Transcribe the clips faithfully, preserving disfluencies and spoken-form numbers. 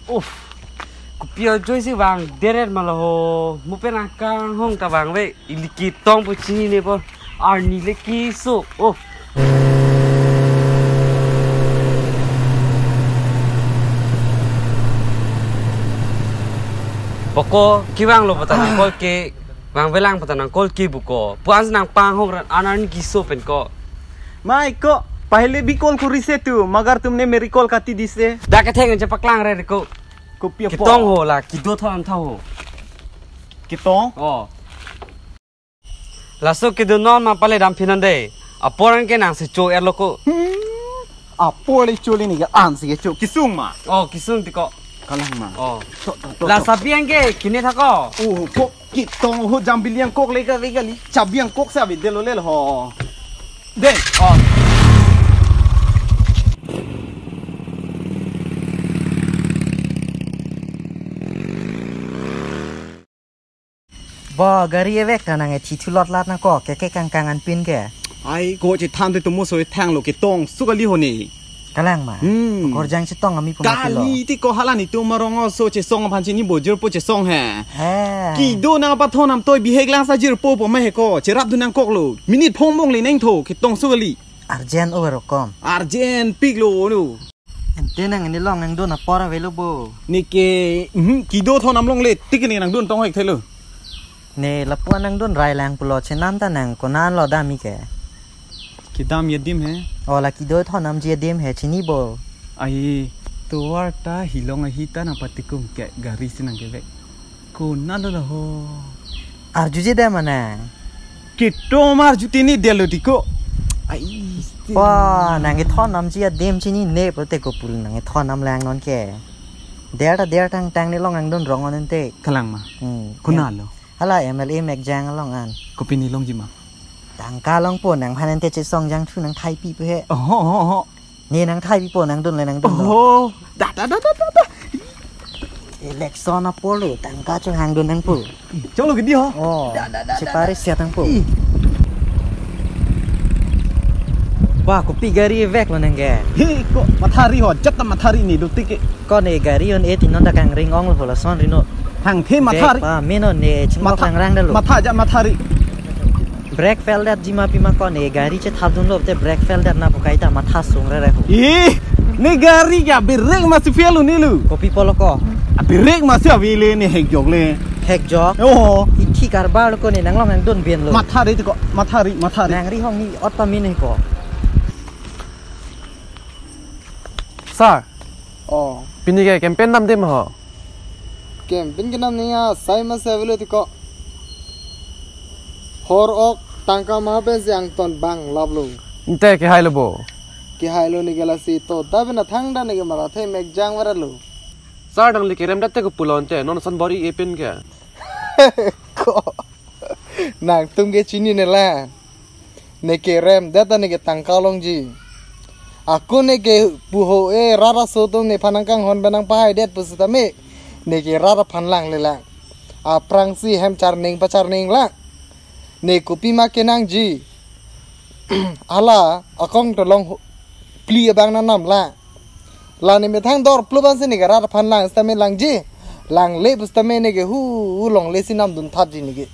Uff, kopi ajoisi vang deret ma lo ho. Mo pen angkang hong ta vangve. Ili ketong pu chinine apor arni le keso. Uff. Poko kevanglo pu ta nangkol ke, vangvelang pu ta nangkol ke pu ko. Pu-an si nangpanghong ran an arni keso pen ko. Mai ko, pahle bhi call kuri se tu, magar tumne meri call kati di se. Dak ketheng je paklangre ko. Kopi apor? Ketong ho la, kedo thon tha ho. Ketong? Oh. Laso kedo non ma pale dam phi non de. Apor an ke nang si cho-etlo ko. Hmm. Apor le cho le ne ke an si ke cho. Kesung ma. Oh, kesung ti ko. Kalang ma. Oh. To, to, to, la to. Sapi an ke kine tha ko. Oh, ko ketong ho jambili angkok le ka le kali. Chabi angkok sa bi delo le ho. De. Oh. Bo gari evek ta nang ethi thulot lat na ko, ke ke kang kang an pin ke. Ai ko chethan te tumo so thang lo ketong su kali ho ne. Kalang ma. Hmm. Korjang chetong ami puma kilo. Kali ti ko hala ni tum arong so chesong aphan chini bojor po chesong he. He. Kedo nang pathon nam toi bihek lang sa jirpo po ma he ko. Cherap dun nangkok lo. Minute phong bong le neng tho ketong su kali. Arjen over kom. Arjen pik lo nu. Ante nang ini long nangdun apor avelo bo. Ne ke, mhm, kedo thon nam longle tik ne nangdun tong hek thelo. Ne lapu-an nangdun rai lang pulo chenam ta nang konan lo dam-i ke. Kedam adim he. O la kedo thon namji adim he chini bo. Ai, tovar ta hilong ahi ta nang patikum ke gari si nang kevek. Konat lo la ho. Arjuje dam ma nang. Kedo ma arju tini delo ti ko. Ai. Wah, nang kethon namji adim chinine pulote kopul nang kethon nam lang non ke. Der ta der tang tang ne long nangdun rong on ante. Kalang ma. Hmm. Konat lo. Hala M L A Mekjang along an. Kopi ne longji ma. Tangka longpo nangphan ante chesong jangthu nang thai pi pu he. Oho, oho, oho. Ne nang thai pipo nangdun le nangdun lo. Oho. Da, da, da, da, da, da. Election apor lo tangka chehang dun nangpo. Cholo ke di ho. Oh. Da, da, da, da, da. Chepari siat nangpo. Ih. Wah, kopi gari vek lo nang ke. He, ko mathari ho, jat ta mathari ne do tik ke. Ko ne gari on e ti non ta kangring ong lo lason rino. Hang the mathari. Vek pa, meno ne chingok Matha-, kang rang da lo. Matha ja mathari. Brake fail det ji ma pima ko ne gari chethap dunlo te brake fail det na pu kaita matha sung rere ho. Ih, ne gari ke brake ma si fail lo ne lo. Kopi pulo ko. Brake ma si avele ne hek jok le. Hek jok? Oh. Ithi karbar ko ne nang long nangdun bien lo. Mathari ti ko, mathari, mathari. Nang ri hong ni ot ta min he ko. Sir. Oh. Pini ke campaign dam dam ho. Campaign kedam ne asai ma se avelo ti ko. Hor ok tangka ma pensi angton bang lap lo. Ante kehai lo bo. Kehai lo ne ke lasi to. Tapi na thang da ne ke mara the Mekjang vara lo. Sir nangli kerem det te ko pulo ante non san bori e pen ke. Ko. Nangtum ke chinine la. Ne kerem det ta ne ke tangka longji. Ako ne ke pu ho e rat aso atum nephan nangkanghon pen nangpahai det pusitame. Ne ke rat aphan langle lang. Aphrangsi hem charning pacharning lang. Ne kopi ma kenangji. Hala akong tolong hu-, pli abang nanam lang. La ne methang dor plu ban si ne ke rat aphan lang sitame langji. Langle pusitame ne ke hu, hu longle si namdun thapji ne ke.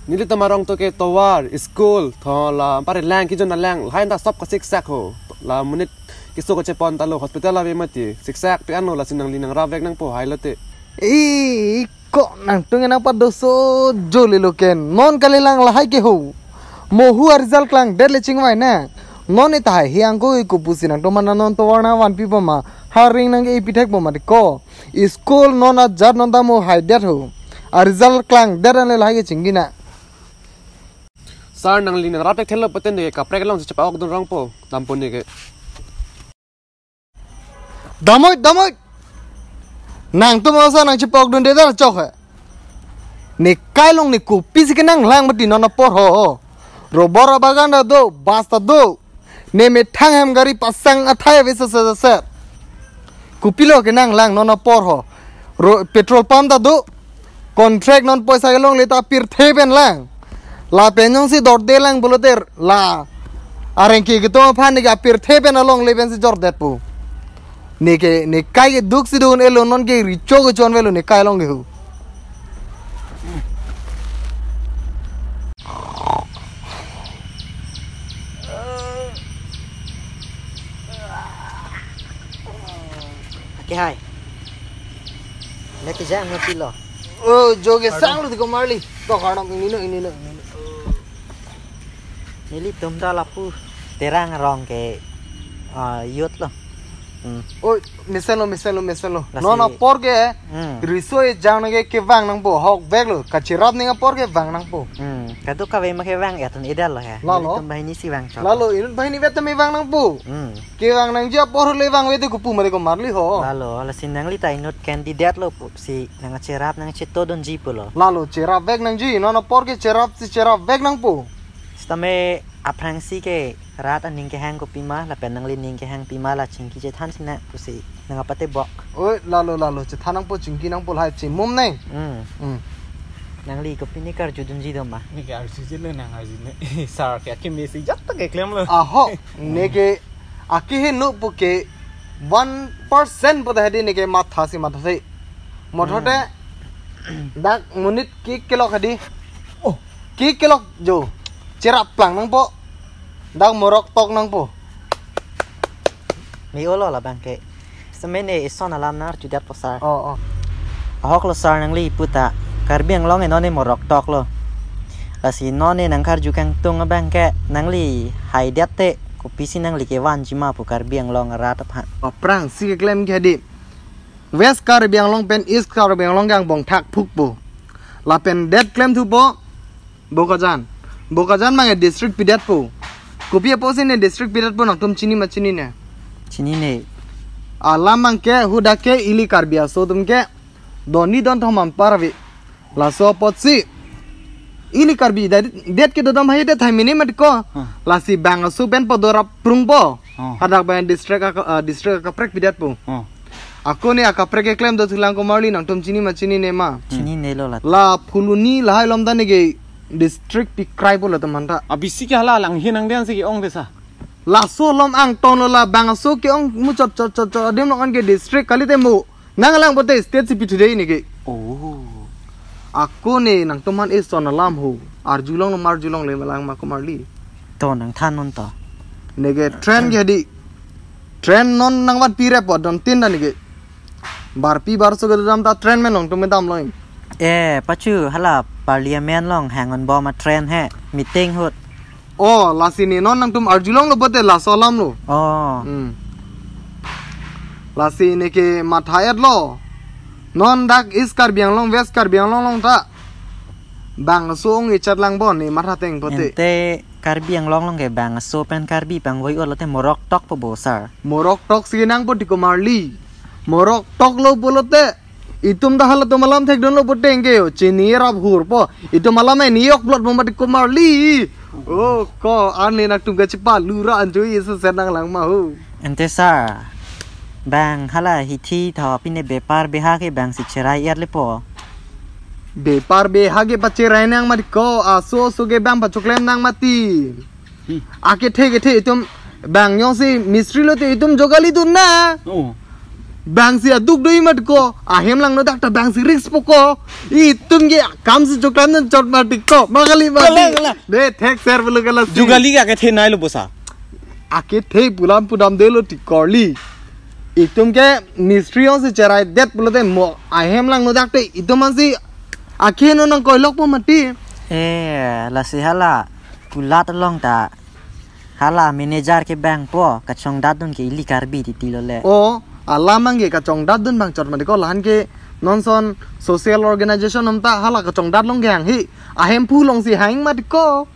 Nelitum arong to ke tovar, school, tho la, pare lang kijon na lang, lahai ta sop ka siksak ho. La monit keso kachepon ta lo hospital ave mati, siksak pe anlo lasi nangli nangrap vek nangpo hai lote. E, ko nangtum nangpadoso jole lo ke, non kali lang lahai ke ho. Mo hu a-result klangdet le chingvai na. Non ita hai he angko iko pusi nangtum mana non tovar nangvanpi poma. Haring nang ke ipi thek poma de ko. School non ajat non ta mo haidet ho. A-result klangdet an le lahai ke chingki na. Sir nangli nangrap thek thelo pute ne kaprek along si chepa-ok dun rongpo. Dampo ne ke. Damoi, damoi. Nangtum osa nang chepa-ok dunde ta chok he. Ne kai long ne kopi si kenang lang mati non apor ho. Rubber abagan ta do, bus ta do. Ne methang hem gari pasang athai ave se se se. Kopilo kenang lang non apor ho. Ro-, petrol pump ta do. Contract non poisa kelongle ta pirthe pen lang. Lapen jongsi dorde lang pulote la. Areng ke ketum aphan ne ke pirthe pen alongle pensi jordet pu. Neke, ne kai ke duk si dun elo, non ke recho ke chonvelo ne kai along ke hu. Ake hai. Ne kejang mati lo. Oh, jo ke sang lo tiko marli. To karnam ini no, ini no, ini no. Nelitum ta lapu Terang arong ke, ah, youth lo. Hmm. Oi, mesen lo, mesen lo, mesen lo. Lasi non apor ke, hmm, riso ejang nang ke kevang nangpo, hokvek lo, kacherap ning apor ke vang nangpo. Hmm. Kadokave ma kevang ya tun idal lo ya. Lalo. Nelitum banghini si vangchot. Lalo, inut banghini vet tame vang nangpo. Hmm. Kevang nangji apor le vangve te kopu mare ko marli ho. Lalo, lasi nangli ta inut candidate lo pusi nangcherap nangchetodunji pulo. Lalo, cherapvek nangji, non apor ke cherap si cherapvek nangpo. Sitame aphrangsi ke rat aning kehang kopima, lapen nangli ning kehang pima la chingki chethan sina pusi nang apate bok. Oi, lalo, lalo, chethan nangpo, chingki nangpo lahai chimum neng. Hmm. Hmm. Nangli kopine karjudunji do ma? Ne ke arjuji lo nang arju ne. Sir ke akimi si jat ta keklem lo. Aho, ne ke akimi no pu ke one percent pu ta hedi ne ke matha si matha si. Mothote, hmm, dak monit ki kelok hedi. Oh, ki kelok jo. Cherap plang nangpo. Dak morok tok nangpo. Mi olo labang ke. Semene ison alam nang arjudet po sir. Oh, oh. Ahok lo sir nangli puta. Karbi Anglong e non e morok tok lo. Lasi non e nang karju kangtung abang ke nangli haidet te kopisi nangli kevanji ma pu Karbi Anglong arat aphan. Aphrangsi keklem ke hedi. West Karbi Anglong pen East Karbi Anglong ke angbong thak phukpo. Lapen det klemthupo Bokajan. Bokajan mang e district pidetpo. Kopi apotsi ne district pidetpo nangtum chini ma chinine? Chinine. Alam mang ke hadak ke ili Karbi aso atum ke doni don thom anparve. Laso apotsi ili Karbi det, det ke dodam hai det hai mene mat ko. Hmm. Lasi bang aso pen padorap prungpo. Hmm. Hadak bang district aka, ah, district akaprek pidetpo. Hmm. Ako ne akaprek keklem dothulang ko marli nangtum chini ma chinine ma? Chinine lo la. La Phuloni lahai along ta ne ke district pikraipo latum aphanta. Abisi ke hala lang hin nang den si ke-ong desa. Laso along angton lo la bang aso ke-ong muchot chot chot chot adim along an ke district kalite mo. Nang alang pote state si pi today ne ke. Oh. Ako ne nangtum aphan ison alam ho. Arjulong lo ma arjulongle malang ma ko marli. To nangthan non to. Ne ke train ke hedi. Train non nangvan pirepo don tin ta ne ke. Barpi barso ke dam ta train me nangtum me damlo. Eh, pachu hala parliament along hang-onbom a train he. Meeting ahut. Oh, lasi ne non nangtum arjulong lo pote laso alam lo. Oh. Hmm. Lasi ne ke matha-et lo. Non dak East Karbi Anglong, West Karbi Anglong along ta bang aso ong ichat lang bon ne matha teng pote. Ante Karbi Anglong along ke bang aso pen Karbi pangvoi-ot lote morok tokpo bo sir. Morok tok si nangpo ti ko marli. Morok tok lo pulote itum ta halatum alam thekdunlo puteng ke yo, chini rap hurpo. Itum alam ne niyok plot bomba ti ko marli. Oh, ko an le nangtum kachepalura anjo ye se senang lang ma ho. Ante sir, bang hala hithi tho pine bepar beha ke bang si cherai-et lepo. Bepar beha ke pacherai nang mati ko, aso aso ke bang pachoklem nang mati. Hmm. Akethe kethe itum bang jongsi mistri lote itum jogali dun na. Oh. Bang si aduk do-i mat ko, ahem langno dak ta bang si risk po ko. Itum ke kam si choklam nang chot mati ko. Makali mati. Kala, kala. De thek ser bulu kala si. Jogali ke akethe nai lo bosa. Akethe pulam pudam de lo ti ko marli. Itum ke mistri jongsi cherai det pulote mo ahem langno dak te itum ansi akhe no nang koilok po mati. Eh, lasi hala kulat along ta hala manager ke bang po kachongdat dun ke ili Karbi titi lo le. Oh, alam mang ke kachongdat dun bang chot mati ko lahan ke non ason social organization atum ta hala kachongdat along ke hang hi. Ahemphu along si hang mati ko.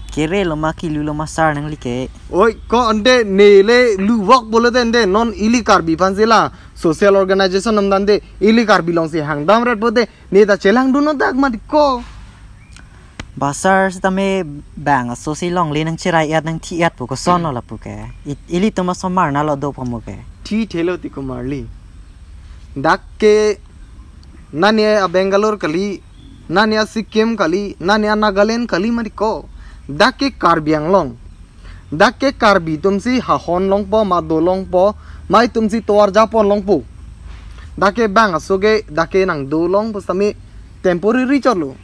Kere lo ma kilu lo ma sir nangli ke. Oi, ko ante ne le luvok pulote ante non ili Karbi aphan si la social organization atum ta ante ili Karbi along si hang damret pote ne ta chelang dun non dak mati ko. Ba sir sitame bang aso si longle nangcherai-et nangthi-et po koson lo lapu ke. I-, ilitum asomar na lo do po mo ke. Thithe lo ti ko marli. Dak ke nani a Bangalore kali, nani a Sikkim kali, nani a Nagaland kali mati ko. Dak ke Karbi Anglong. Dak ke Karbi atum si hahon longpo, mado longpo, Mai tumsi tovar japon longpo. Dak ke bang aso ke dak ke nangdolong pusitame temporary chotlo.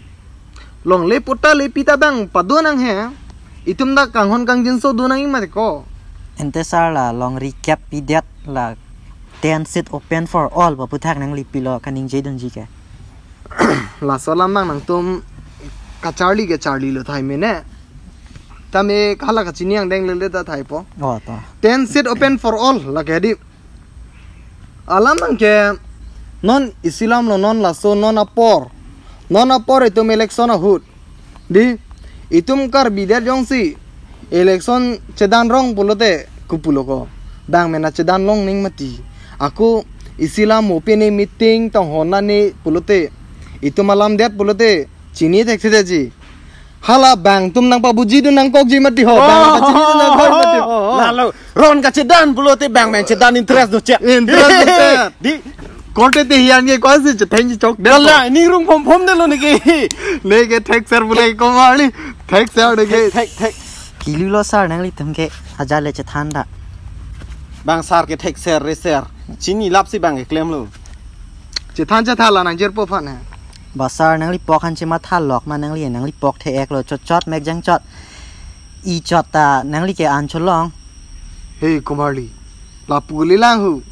Longle puta le pita bang pado nanghe. Itum dak kanghon kangjinso do nangji mati ko. Ante sir, la long recap pidet, la tent seat open for all pu aphuthak nangli pilo kaningje dunji ke. Laso alam abang nangtum kacharli kacharlilo tahai mene. Tame hala kachini angdeng lele ta tahai po. Oh, to. Tent seat open for all lake di. Alam abang ke non isi alamlo, non laso non apor. Non apor itum election ahut. Di, itum Karbi det jongsi election chedan rong pulote kopulo ko. Bang mena chedan long ning mati. Ako isi alam mo pini meeting tonghon nani pulote, itum alam det pulote chini thekthedetji. Hala bang atum nangpabuji dun nangkokji mati ho. Bang pachini dun nangkok mati ho. Lalo, ron kachedan pulote bang mena chedan interest do chek. Interest do chek. Di, korte te hian ke kosi chetheng chok de. Kala, ning rung phom phom detlo neke. Neke thekser pule ko mali. Thekser neke. Thek, thek, thek. Kilulo sir nanglitum ke ajale chethan da. Bang sir ke thekser reser. Chini lapsi bang keklemlo. Chethan chethan la nangjirpo aphan he. Ba sir nangli pok aphan chematha lok ma nangli, nangli pok the-eklo chot chot mek jang chot. I chot ta nangli ke an cholong. Hey Kumarli. Lapu le lang hu.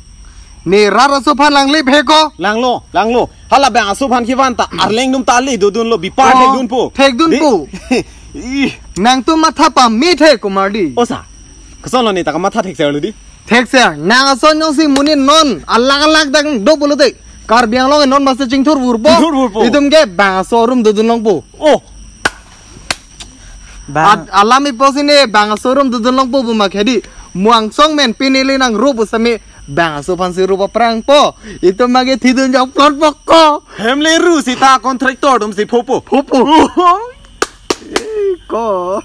Ne rat aso aphan langle phe ko. Langlo, langlo. Hala bang aso aphan kevan ta arleng dum ta le dodunlo bipar. Oh, thekdunpo. Thekdunpo. Di. Ih. Nangtum matha pame the Kumarli. Osa. Kosonlo ne ta kamatha thekserlo di. Thekser. Nang ason jongsi monit non alak alak dak do pulote. Karbi Anglong non masa chingthur vurpo. Chingthur vurpo. Itum ke bang aso arum dodun longpo. Oh. Bang. Ad-, alam ipo sine bang aso arum dodun longpo pu mak hedi. Muangsong men pini le nangro pusitame bang aso aphansi ro paprangpo. Itum mage thidun jok plot pok ko. Hem le ru sita contractor atumsi phopo. Phopo. Uhuh. Eh, ko.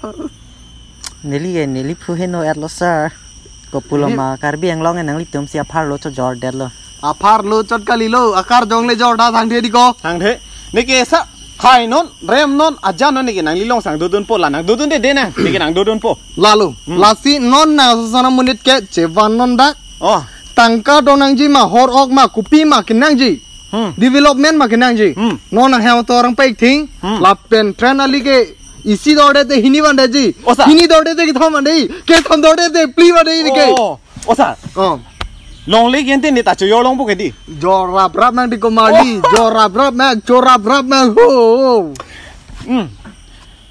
Neli ke, neli phu heno-etlo sir. Kopulo ma Karbi Anglong nanglitumsi apharlo chojordetlo. Apharlo chot kalilo, akarjong le jorda thangthe di ko. Thangthe. Neke sa khai non, rem non, ajan non neke nangli longsang dodunpo la nang dodunde de nang. Neke nang dodunpo. Lalo, hmm, lasi non nang aso ason amonit ke chevan non dak. Oh. Tangka dong nangji ma, hor ok ma, kopi ma kenangji. Hmm. Development ma kenangji. Hmm. Non nang hem to orang paik thing. Hmm. Lapen train ali ke isi dordete hini vandeji. Osa. Hini dordete kethom vande. Kethom dordete phli vande neke. Oh. Osa. Oh. Longle gente ne ta chojor longpo ke di. Jor rap rap nang di Kumarli. Oh. Jor rap rap nang, jor rap rap nang. Ho, ho. Hmm.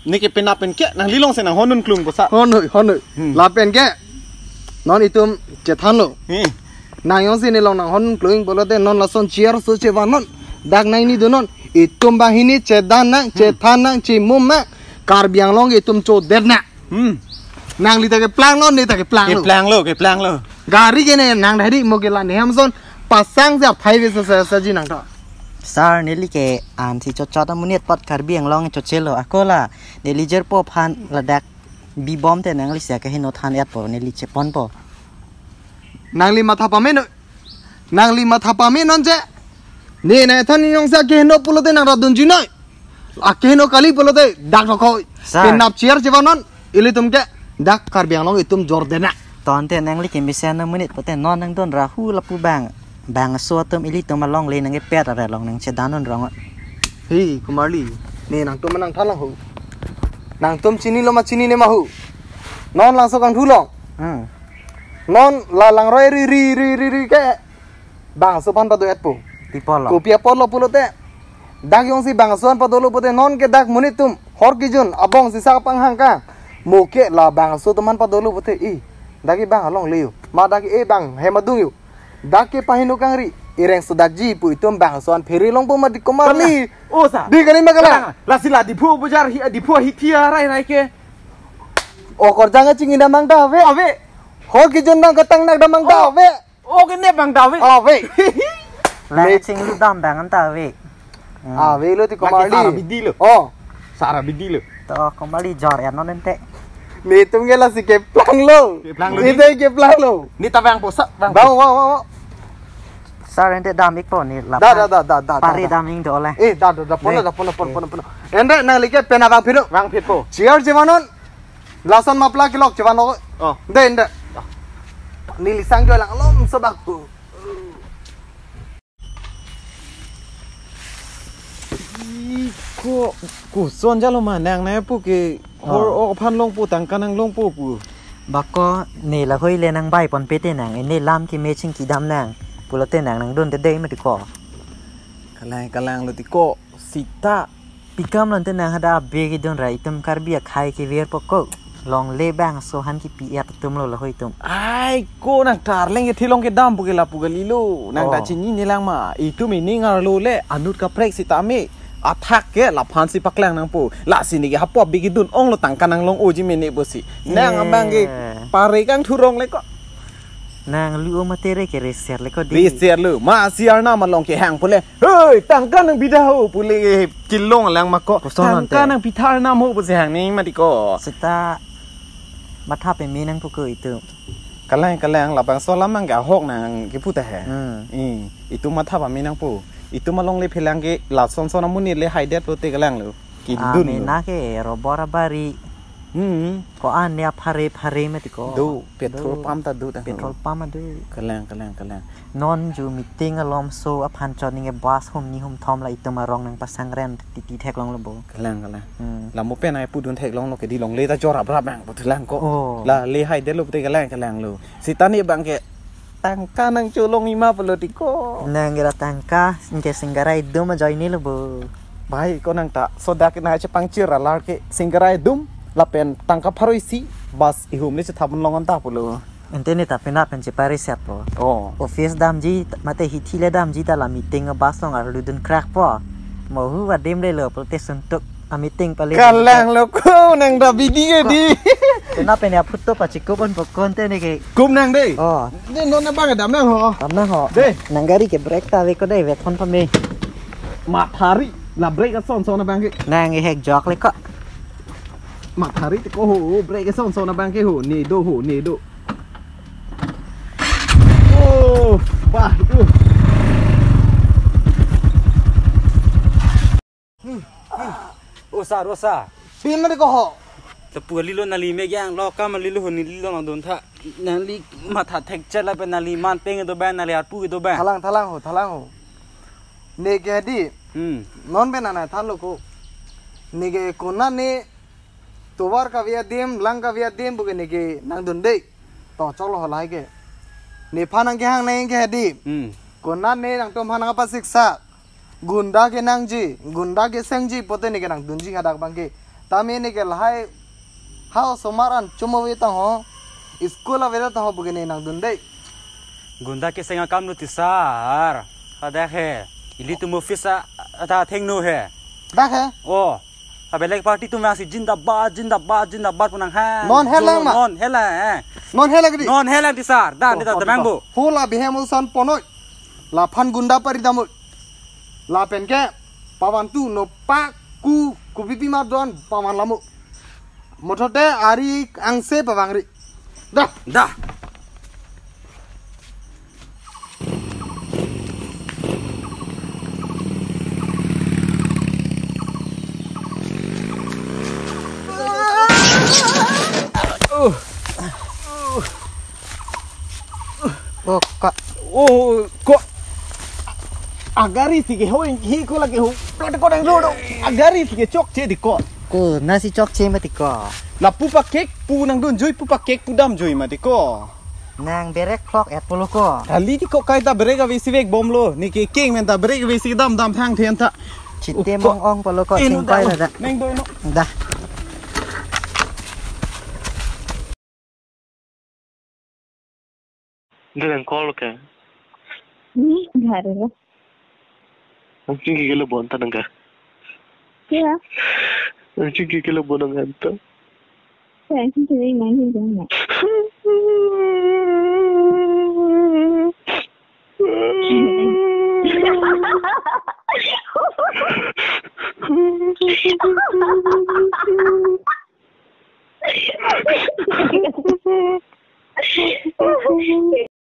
Neke penap pen ke nangli longsi nanghon un klung ko sir. Hon hoi, hon hoi. Hmm. Lapen ke. Non itum chethanlo. Hmm. Nang jongsi ne long nanghon un klung pulote non lason chair aso chevan non. Dak nangni dun non. Itum banghini chedan nang, hmm, chethan nang, chimum nang. Karbi Anglong itum chodet nang. Hmm. Nangli ta keplanglo, ne ta keplanglo. Keplanglo, keplanglo. Gari ke ne nang dhari mo ke la ne hem ason pasang se aphai ve sa sa ji nang ta. Sir, neli ke ansi chot chot amonit apot Karbi Anglong chochelo. Ako la neli jirpo aphan ladak bibom te nangli sia keheno than-etpo, neli cheponpo. Nangli matha pame non. Nangli matha pame non che. Ne nang than ni nong sa keheno pulote nang radun jinoi. Akeheno kali pulote dak rokoi. Sir. Penap chair chevan non. Ilitum ke dak Karbi Anglong itum jordena. Tangte nangli kemesen amonit pute non nangdun ra hu lapu bang. Bang aso atum ilitum alongle nangkepet arlo nang chedan non rong. Hi, Kumarli. Ne nangtum nangthan lang ho. Nangtum chinilo ma chinine ma ho. Non langso kangthu long. Hmm. Non la langroi ri ri ri ri ri ke bang aso aphan pado-etpo. Pi apotlo? Kopi apotlo pulote. Dak jongsi bang aso aphan padolo pute non ke dak monit atum hor kejun abong sisa panghang ka. Mo ke la bang aso atum aphan padolo pute i. Dak ke bang alongle yo. Ma dak ke e bang hem adung yo. Dak ke paheno kangri. Ireng sodakji pu itum bang aso aphan phere longpo mati Kumarli. Osa. Di kali ma kala. Lasi la Diphu bujar hi Diphu hi thia rai rai ke. O korjang chingki damang ta ave. Ave. Hor kejun nangketang nak damang ta ave. Oh, kene bang ta ave. Ave. Lang chinglu dam bang ta ave. Hmm. Avelo ti Kumarli. Sara bidi lo. Oh. Sara bidi lo. To Kumarli jor ya non ente. Netum ke lasi keplanglo. Keplanglo. Ne te keplanglo. Ne ta vangpo sa vangpo. Vang, vang, vang, vang. Sir ente dam-ikpo ne la. Da, da, da, da, da, da, pare da. Dam-ing do le. Eh, da, da, da, pona, ne, da, pona, pona, eh, pona, pona. Ente nangli ke pen abang phitpo. Vangphitpo. Chair chevan non. Lason mapla kelok chevan lo. Oh. De, de. Neli sang jolang alom so bak pu. Ih, ko, koson jalo ma nang na pu ke hor Ah. ok aphan longpo tangka nang longpo pu. Bako ne lahei le nang bai ponpe te nang, ne lam keme chingki dam nang. Pulote nang nangdunde dei mati ko. Kalang kalang lo ti ko sita. Pi kam lon te nang hadak abe kedun ra itum Karbi akhei kevirpo ko. Longle bangso aphan kipi-et atum lo lahei atum. Ai ko nang Tarleng kethilong kedam pu ke lapu kalilo. Nang ta Oh. chinine lang ma. Itum ining arlo le anut kaprek sitame. Athak ke laphan si paklang nangpo. Lasi neke hapu abe kedun ong lo tangka nang long-oji mene pusi. Nang Eh. amang ke pare kangthurong le ko. Nang lu o mate re ke reser le ko di. Reser lo. Ma si arnam along kehang pule. Hei, tangka nang bida ho pule kilong lang ma ko. Koson ante. Tangka nang pithar nam ho pusi hang ni mati ko. Seta matha peme nang pu ko itum. Kalang kalang labangso alam abang ke ahok nang kipu ta he. Hmm. I, itum matha pame nangpo. Itum alongle phelang ke lason son amonit le haidet lote kalang lo. Kidun lo. Amena ke robor abari. Hmm. Ko-an ne aphare phare mati ko. Do, petrol Do. pump ta do ta. Petrol pump ado. Kalang kalang kalang. Non ju meeting alom so aphan chot neke bus hum ni hum thom la itum arong nang pasang ren titi theklong lo bo. Kalang kalang. Hmm. Lamu pen ai pudun theklong lo ke di longle ta jor abrap nang puthulang ko. Oh. La le haidet lo pute kalang kalang lo. Sita ni abang ke tangka nang cholong ima pulo ti ko. Nang kira tangka, neke singgarai dum ajoine lo bo. Bai ko nang ta, sodak na chepangchir alar ke singgarai dum, lapen tangka pharo isi, bus ihum le chethap longan ta pulo. Ante ne ta penap pen chepari siap po. Oh. Office damji, mate hithi le damji ta la meeting bus long arlu dun krak po. Mo hu adim le lo pulote suntuk a meeting pale. Kalang lo ko nang da bidi ke di. Penap pen ya photo pachikup on pokon te neke. Kum nang dei. Oh. Dei non abang dam nang ho. Dam nang ho. Dei. Nang gari ke brake ta ave ko dei vek phone pame. Mathari la brake ason son abang ke. Nang hek jok le ko. Mathari te ko ho brake ason son abang ke ho ne do ho ne do. Oh, bah, uh. O sir, o sir. Pin mari ko ho. Lapu alilo nangli me gyang lo kam alilo ho neli lo nangdun tha. Nangli matha thekchet lapen nangli man peng do bang nangli arpu do bang. Thalang thalang ho, thalang ho. Neke di. Hmm. Non pen nang than lo ko. Neke konat ne tovar kave adim, lang kave adim pu ke neke nangdun dei. To choklo ho lahai ke. Nephan nang kehang nang ke di. Hmm. Konat ne nangtum aphan nang pasiksa. Gunda kenangji, gunda kesengji, pote neke nangdunji hadak abang ke. Tame neke lahai ha osomar an chomo ave tang ho, school ave tang ho pu ke ne nangdun dei. Gunda keseng akam lo ti sir. Hadak he. Ilitum office a, ata thengno he. Dak he? Oh. Abelek party atum nangsi zindabad, zindabad, zindabad pu nang ha. Non helang ma? Non helang, eh. Non helang di? Non helang ti sir. Dan Oh, di ta oh, damang oh. bo. Hula bihem usan ponoi. Laphan gunda pari damoi. Lapen ke pavan tu no pa ku kupipi mar don pavan lamo. Mothote ari angse pavangri. Dah. Dah. Oh, ka. Oh, ko. Agari si ke hoi, hi ko lagi ho. Plot ko dang do do. Agari si ke chokche di ko. Ko, nasi chokche mati ko. Lapu pakek pu nangdunjui pu pakek pu damjui mati ko. Nang berek klok et pulo ko. Kali di ko kaita berek ave si vekbomlo. Neke keng men ta berek ave si dam dam thang then ta. Chite Ko. mong ong pulo ko, Eno singpai da. da da. Neng do eno. Dah. Dia nang call ke? Ni, nggak ada lah. Ang chingki kilo bon ta nang ka? Ya. Ang chingki kilo bon nang anta. Ya, ang chingki kilo bon nang anta.